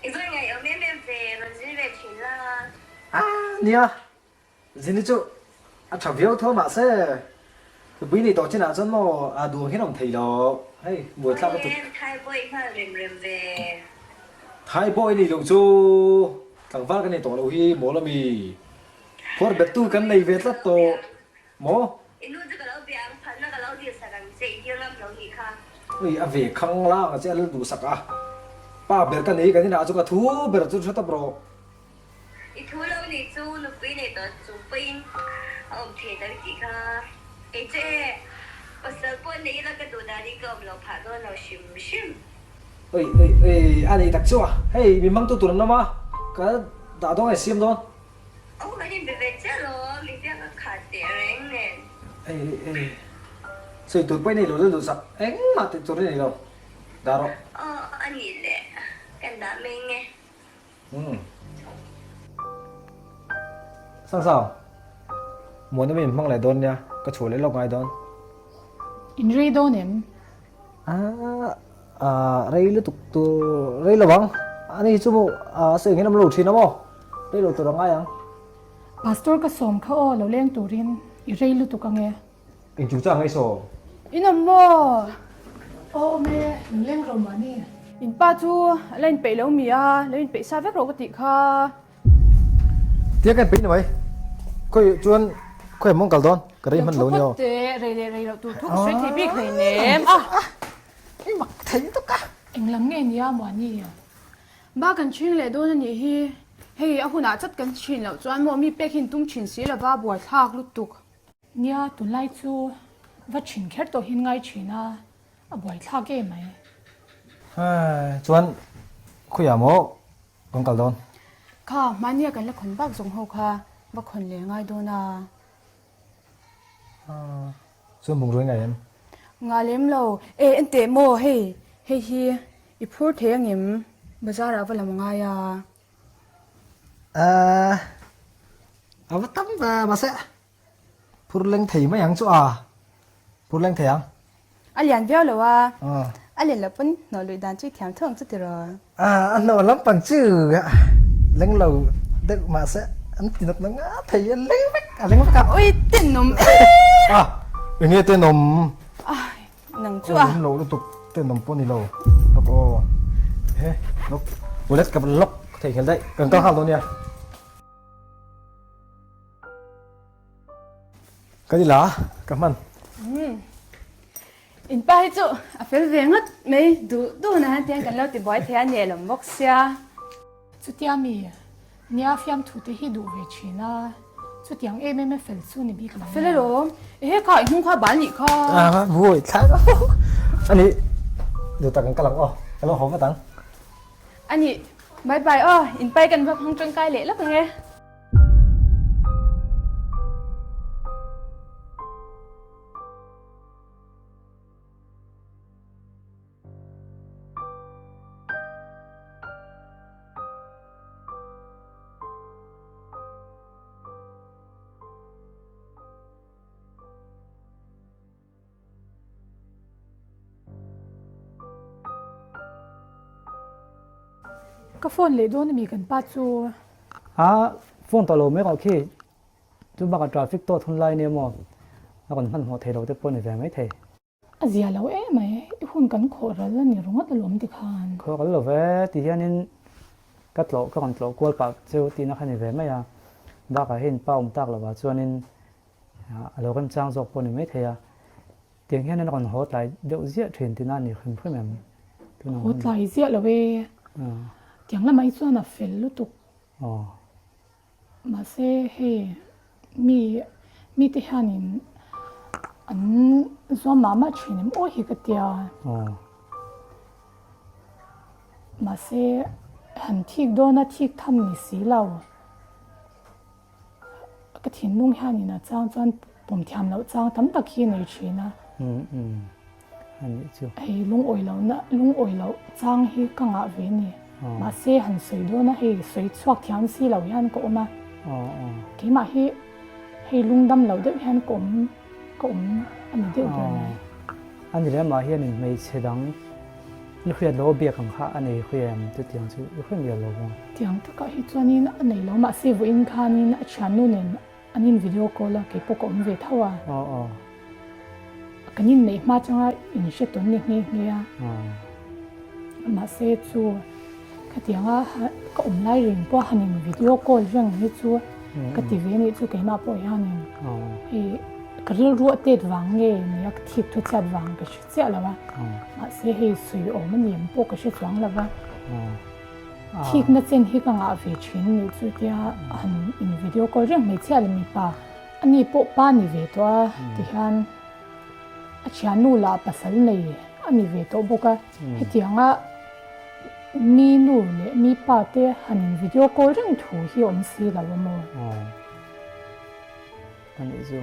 I vawi ngaih awm em em ve, rawn zin ve thin la. A nia, zin hi chu a tha viau tho mahse nupui nei tawh chinah chuan maw a duh ang hian a awm thei lo, hei buaithlak lutuk. Aw Thai bawi nghal rem rem ve. Thai bawi nih loh chu tlangval ka nei tawh loh hi mawl ami phuar bettu kan nei ve tlat tawh maw. I nu chu ka lo bia ang, phalna ka lo dilsak ang che, i dil ngam lo nih kha. Ui, a ve khang lang a che a lal duhsak a, pa ber ka nei kan inah chu ka thu ber chu hre tawp rawh. I thu lo nih chu nupui nei tawh chung pawhin a awm thei tak tih kha. Kei che e, pasal pawh nei ila ka duh danin ka awm lo phah dawn lo hrim hrim. Ui, ui, ui, a nei tak chu a, hei mi hmangtu tur an awm a, ka dah dawn nge siam dawn. Aw kan inbe ve chiah lo, mi biak a khat teh reng nen. Ei ei, sawi tur pawh i nei lo lal duhsak, engmah tih tur i nei lo, dah rawh. Aw a nih leh, kan dah mai nge. Umm. Sang sang, Muana mi hmang leh dawn nia, ka chhuah leh lawk ngai dawn. In rei dawn em? Aaa. Ahh rei lutuk tur rei lo ang, ani hi chu maw a sawi angin a awm lo thin a maw, rei lo tur a ngai ang. Pastor ka sawm kha aw lo leng turin i rei lutuk ang e. Eng chung chang ei sawm? In awm maw? Aw awm e, in leng ro mahni. In pa chu a la inpeih lo mi a, lo inpeih sa vek rawh ka tih kha. Tia ka inpeih ni mai. Khawi chuan khawi mawng kal dawn ka rei hman lo ni aw. Lo thu phawt teh, rei leh rei loh tur thu ka sawi thei bik hleinem a. I mak thei lutuk a. Englam nge nia Muani? Ba kan chhing leh dawn a nih hi. Hei a hunah chat kan chhin loh chuan maw mi pek hi in tum thin si lova buaithlak lutuk. Nia tunlai chu va chhin kher tawh hin ngai thin a, a buaithlak em mai. Chuan khawiah maw kan kal dawn? Kha hmania kan la khawn bak zawng ho kha va khawn leh ngai dawn a. Chuan bungrua i ngai em? Ngah lem lo. E enteh maw hei hei hi i phur thei angem? Bazar ah va lam angai a. Ahh a va tam ve mahse phur leng thei mai ang chu a phur leng thei ang. A lian viau lo a, a lian loh pawn hnawh luih dan chu i thiam tho ang chu tiraw? A hnawh lampang chu leng lo deuh mahse an ti nawt nawt nga thei a leng vek a leng vek a. Ui tenawm e! A enge tenawm? Ai nang chu a. Awm lo lutuk tenawm pawh ni lo lawk aw he lawk wallet ka lock thei nghel daih kan kal nghal dawn nia. Ka ni la, ka hman. Umm. In pa hi chu a fel ve ngawt mai, duh duh na han tiang kan lo ti buai thei a nelawm bawk sia. Chutia mi, nia fiamthu te hi duh ve thin a, chutiang em em a fel chu ni bik lo. A fel alawm, ehe kha i hnung kha bal nih kha. A buai thlak a, ani duh tak ang ka lang aw, ka lo haw vat ang. Ani, bye bye aw, in pai kan va hmang tangkai leh lawk ang e. Ka phone leh dawn ami kan pa chu. A phone tawh lo mai rawh khi. Chu bakah traffic tawt hun lai nia maw a rawn hmanhmawh thei lo te pawh ni ve mai thei. A zia lo em mai, i hun kan khawh ral a ni ringawt alawm ti khan. Khawh ral lo ve ti hianin ka tlawh ka rawn tlawh kual pah cheu tihna kha ni ve mai a. Bakah hei in pa awm tak lovah chuanin a lo remchang zawk pawh ni mai thei a. Tiang hian an rawn haw tlai deuh ziah thin tihna a ni hrim hrim em? Tunah Haw tlai ziah lo e. Tiang lamah hi chuan a fel lutuk. Aw. Mahse hei mi mite hianin an zuam mah mah thin em aw hi ka tia. Aw. Mahse han thik dawna thik tham ni si lo. Ka thinlung hianin a chang chuan pawm thiam loh chang tam tak hi nei thin a. Umm umm a nih chu. Hei lungawi lohna lungawi loh chang hi ka ngah ve ni. Mahse han sawi dawn a hei sawi chhuak thiam si lo hian ka awm a. Keimah hi hei lungdam lo deuh hian ka awm ka awm a ni deuh ber mai. A ni leh amah hianin hmeichhe dang. I hriat loh a biak ang kha a nei hria em chutiang chu i hre mial lo maw? Tiang takah hi chuanin a nei lo mahse vawiin khanin a thiannu nen an in video call a keipawh ka awm ve tho a. Aw aw. Kan inneih hma changa in hre tawn ni nghe nghe a. Mahse chu khatianga ka awm lai reng pawh han in video call reng hi chu ka ti ve anih chu keimah pawh hianin hei ka rilru a tet vang nge nia ka thik thu chhiat vang ka hre chiah lo a. Mahse hei sawi awm a ni em pawh ka hre chuang lo va. Thikna chen hi ka ngah ve thin anih chu tia han in video call reng hmeichhia leh mipa Ani pawh pa ni ve tawh a tihian a thiannu lah pasal nei a ni ve tawh bawk a, hetianga mi nu leh mi pa te han in video call reng thu hi awm si lo a maw? Aw anih chu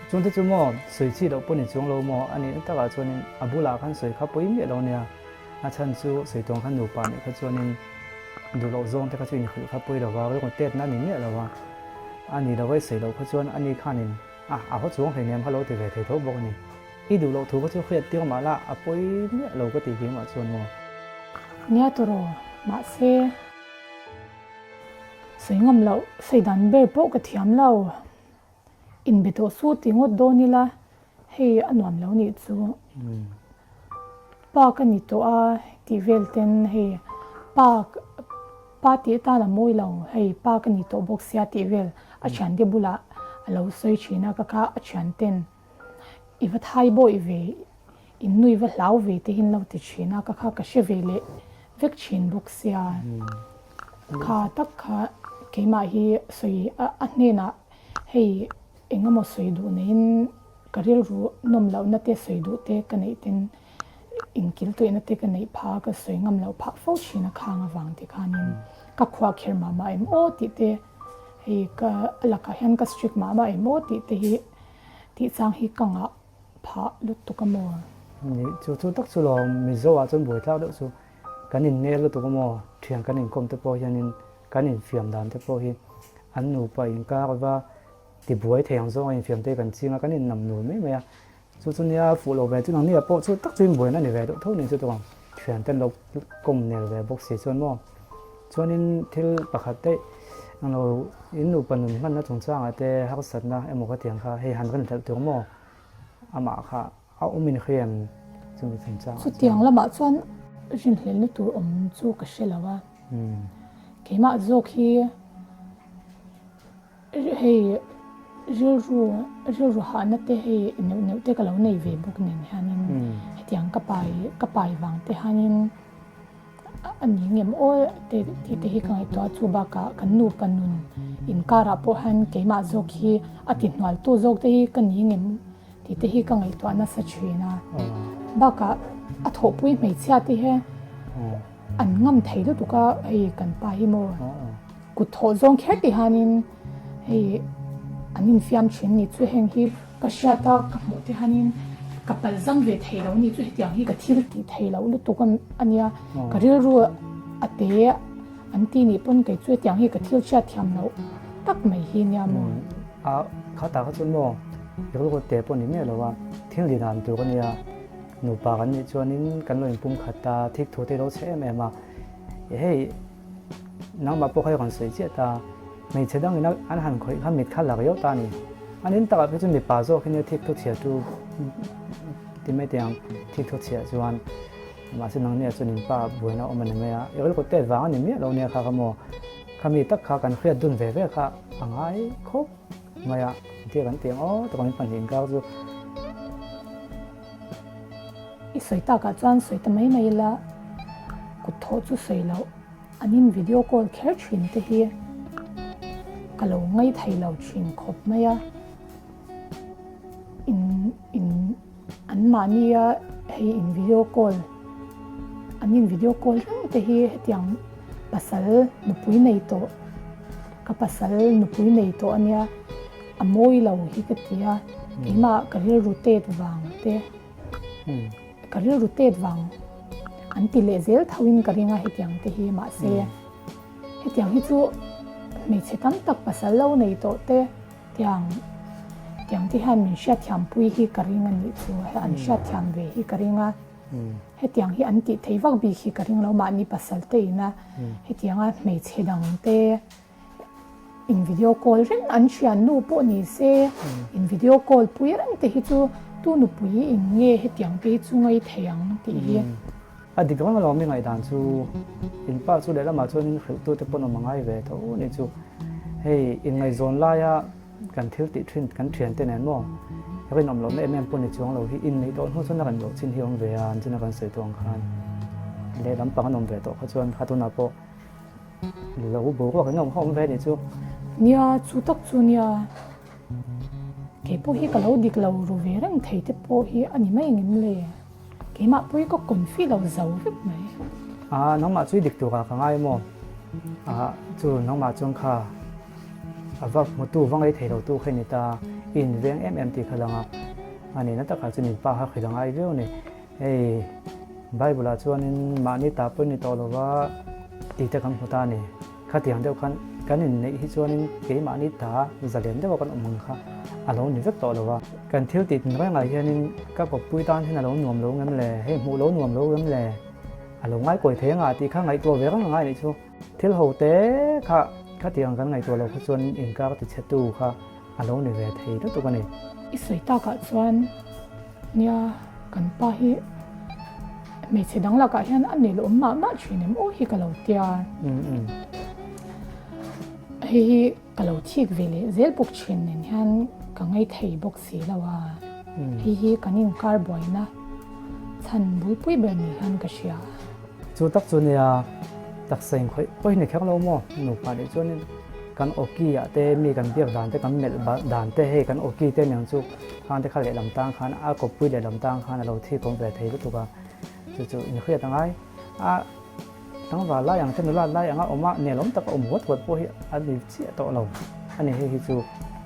chungte chu maw sawi chi loh pawh ni chuang lo maw anih na takah chuanin a bulah khan sawi kha pawi miah lo nia a chhan chu sawi tawng khan nupa nih kha chuanin duh loh zawng te kha chu inhrilh kha pawi lo va rilru tet na a ni miah lo va. A ni lo ei sawi loh kha chuan ani khanin a a haw chuang hleinem kha lo ti ve thei tho bawk a ni. I duh loh thu kha chu hriat tir mah la a pawi miah lo ka ti keimah chuan maw. Nia tawraw, mahse sawi ngam loh sawi dan ber pawh ka thiam lo. Inbe tawh su ti ngawt dawn ila hei a nuam lo nih chu. Pa ka ni tawh a tih vel ten hei pa pa tih atan a mawi lo hei pa ka ni tawh bawk sia tih vel a thiante bulah a lo sawi thin a ka kha a thianten i va thai bawi ve in nui va hlau ve te hi an lo ti thin a ka kha ka hre ve leh vek thin bawk sia kha tak kha keimah hi sawi a hnenah hei eng emaw sawi duh neiin Ka rilru nawm lohna te sawi duh te ka neih ten inkil tuihna te ka neih phah a, ka sawi ngam loh phah fo thin a khang avang te khanin ka khuah kher mah mah em aw tih te hei ka a lakah hian ka strict mah mah em aw tih te hi tih chang hi ka ngah phah lutuk a maw. Ni chu chu tak chu lo Mizo ah chuan buaithlak deuh chu kan innel lutuk a maw thian kan inkawm te pawh hianin kan infiam dan te pawh hi an nupa inkar va Tibuai thei ang zawng a infiam te kan ching a, kan innam nul mai mai a. Chu chu nia fuh lo ve chu nang nia pawh chu tak chu inbuaina ni ve deuh tho ni chu tawng thian ten lo kawm nel ve bawk si chuan maw. Chuanin thil pakhat daih ang lo in nupa nun hmanna chungchangah te harsatna emaw ka tiang kha hei han rin hlelh tur maw amah kha a awm in hriam chumi chungchangah chuan. Chutiang lamah chuan rinhlelhna tur awm chu ka hre lo a, keimah zawk hi. Hei rilru rilru hahna te hei neuh neuh te ka lo nei ve bawk nen hianin hetiang ka pai ka pai vang te hianin a ni ngem aw te tih te hi ka ngaihtuah a chu bakah kan nupa nun inkarah pawh hian keimah zawk hi a ti hnual tu zawk te hi ka ni ngem tih te hi ka ngaihtuah nasa thin a bakah a thawhpui hmeichhia te hi an ngam thei lutuk a hei kan pa hi maw. Kut thawh zawng kher ti hianin hei an infiam thin ni chu heng hi ka hriat a ka hmuh te hianin ka pal zam ve thei lo ni chu hetiang hi ka thil tih thei loh lutuk a nia ka rilru a te an ti nih pawn kei chu hetiang hi ka thil hriat thiam loh tak mai hi nia maw. A kha ta kha chuan maw rilru te pawh ni miah lo a thil din dan tur a nia nupa kan nih chuanin kan lo inpum khat a thik thu te lo chhe em em a hei Nangmah pawh kha i rawn sawi chiah ta. Hmeichhe dangin an han khawih kha mit kha la riau ta a ni. An in takah phei chuan mipa zawk hi nia thik thu chhiah chu ti mai teh ang. Thik thu chhiah chuan mahse nang nia chuan in pa buaina awm a ni mai a. I rilru tet vang a ni miah lo nia kha kha maw. Khami tak kha kan hriat dun ve ve kha a ngai khawp mai a. Engtia kan tih ang aw tak ang in pahnih inkar chu. I sawi takah chuan sawi ta mai mai ila kut thawh chu sawi loh. An in video call kher thin te hi ka lo ngai thei lo thin khawp mai a. In in an mahnia hei in video call an in video call reng te hi hetiang pasal nupui nei tawh ka pasal nupui nei tawh ania a mawi lo hi ka ti a keimah ka rilru tet vang te. Ka rilru tet vang an ti leh zel tho in ka ring a hetiang te hi mahse hetiang hi chu hmeichhe tam tak pasal lo nei tawh te tiang tiang te hian min hriatthiam pui hi ka ring a nih chu an hriatthiam ve hi ka ring a. Hetiang hi an tih thei vak bik hi ka ring lo mahni pasal te ina hetianga hmeichhe dang te in video call reng an thian nu pawh ni se in video call pui reng te hi chu tu nupui in nge hetiang te hi chu ngai thei ang tih hi. A dik reng alawm i ngaihdan chu in pa chu lehlamah chuan in hrilh tu te pawn awm a ngai ve tho a nih chu hei inngaihzawn laia Kan thil tih thin kan thian te nen maw rinawm lohna em em pawh ni chuang lo hi inneih tawh hnu chuan a rawn loh chin hi a awm ve a, an china kan sawi tawh ang khan lehlam pang an awm ve tawh kha chuan kha tunah pawh lo boruak eng emaw kha awm ve a nih chu. Nia, chu tak chu nia, kei pawh hi ka lo dik lo ru ve reng thei te pawh hi a ni mai engem le? Keimah pawh hi ka confi lo zo vek mai. Aa, nangmah chu i dik turah ka ngai maw? Aa, chu nangmah chuan kha A va hmutu va ngaithei lo tu kha i ni ta, i inveng em em tih kha lang a, a nihna takah chuan inpa kha hrilh a ngai viau a ni. Hei Bible ah chuanin mahni ta pawh i ni tawh lo va tih te kan hmu ta a ni. Khatiang deuh khan kan inneih hi chuanin keimahni ta zalen deuha kan awm ang kha a lo ni vek tawh lo va. Kan thil tih tinrengah hianin ka kawppui tan hian a lo nuam lo ngem le, hei hmuh lo nuam lo ngem le, a lo ngaikawi thei anga tih kha ngaihtuah ve reng a ngai a nih chu. Thil ho te kha khatiang kan ngaihtuah loh kha chuan inkar tichhetu kha a lo ni ve thei lutuk a ni. I sawi takah chuan nia kan pa hi hmeichhe dang lakah hian a nelawm mah mah thin em aw hi ka lo tia. Hei hi ka lo thik ve leh zel bawk thin nen hian ka ngaithei bawk si lo a. Hei hi kan inkar buaina chhan bulpui ber ni hian ka hria. Chu tak chu nia taksa inkhawih pawh hi ni kher lo maw? Nupa nih chuanin kan awki ah te mi kan biak dan te kan melh dan te hei kan awki te aniang chu khang te kha lehlam tang khan a kawppui lehlam tang khan a lo thik awm ve thei lutuk a, chu chu inhriat a ngai a tlangval lai ang te nula lai anga awm a nelawm taka awm huat huat pawh hi a ni chiah tawh lo a ni hei hi chu.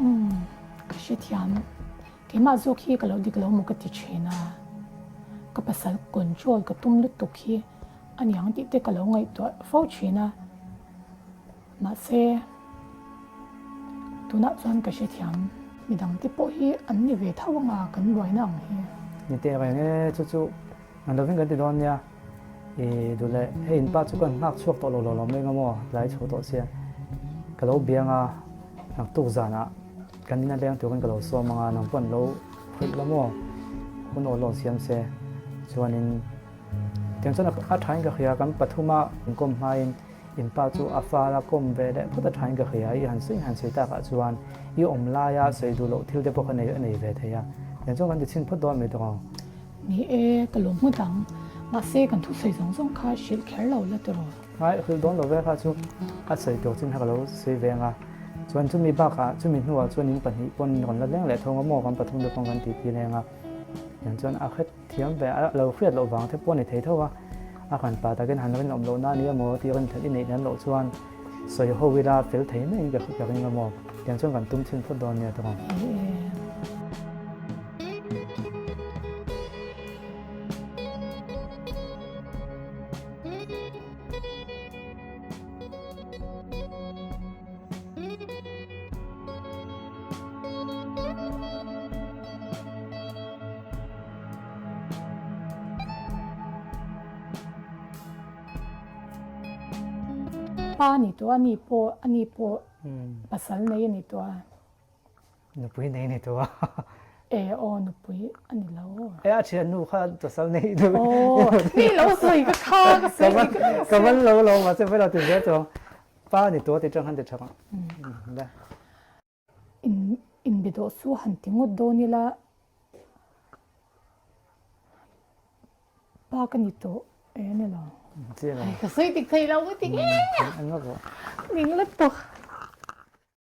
Umm ka hrethiam. Keimah zawk hi ka lo dik lo maw ka ti thin a, ka pasal control ka tum lutuk hi a niang tih te ka lo ngaihtuah fo thin a, mahse tunah chuan ka hrethiam. Midang te pawh hi an ni ve tho anga kan buaina ang hi. Ni teh reng e, chu chu an lovin kan ti dawn nia, i duh leh hei in pa chu kan nghak chhuak tawh lo lo lo mai anga maw tlai chho tawh sia ka lo biang a, naktuk zanah. Kan ina leng turin ka lo sawm ang a, nang pawh an lo hrilh la maw? Hun aw lawng siam se. Chuanin tiang chuan a thain ka hria, kan pathuma inkawm hmain in pa chu a fal a kawm ve leh phawt a thain ka hria, i han sawi han sawi takah chuan i awm laia sawi duh loh thil te pawh kha nei a nei ve thei a, tiang chuan kan ti chhin phawt dawn mai tawh ang. Ni e, ka lawm ngawt ang. Mahse kan thusawi zawng zawng kha hrilh kher lo la tawh. Ngai hrilh dawn lo ve kha chu a sawi tur chin kha ka lo sawi ve ang a. Chuan chumi bakah chumi hnuah chuan in pahnih pawn rawn la leng leh tho nga maw kan pathum te pawn kan titi leng a. Tiang chuan a hret thiam ve a lo hriat loh vang te pawh a ni thei tho a. A kan pa takin han rinawm loh na nia maw tih rin that i neih lem loh chuan sawi ho ila fel thei maiin ka ring a maw. Tiang chuan kan tum chhin phawt dawn nia tawng. Pa ni tawh a ni pawh a ni pawh pasal nei a ni tawh a. Nupui nei ni tawh a. E aw nupui a ni lo. E a thian nu kha pasal nei duh. Aw ni lo sawi ka kha ka sawi ka van lo lo mahse vela ti zel chuang pa ni tawh ti tang han ti tha ang. In inbe dawh chu han ti ngawt dawn ila Pa ka ni tawh e ni lo. Ai ka sawi dik thei lo ka ti nge. Ning lutuk.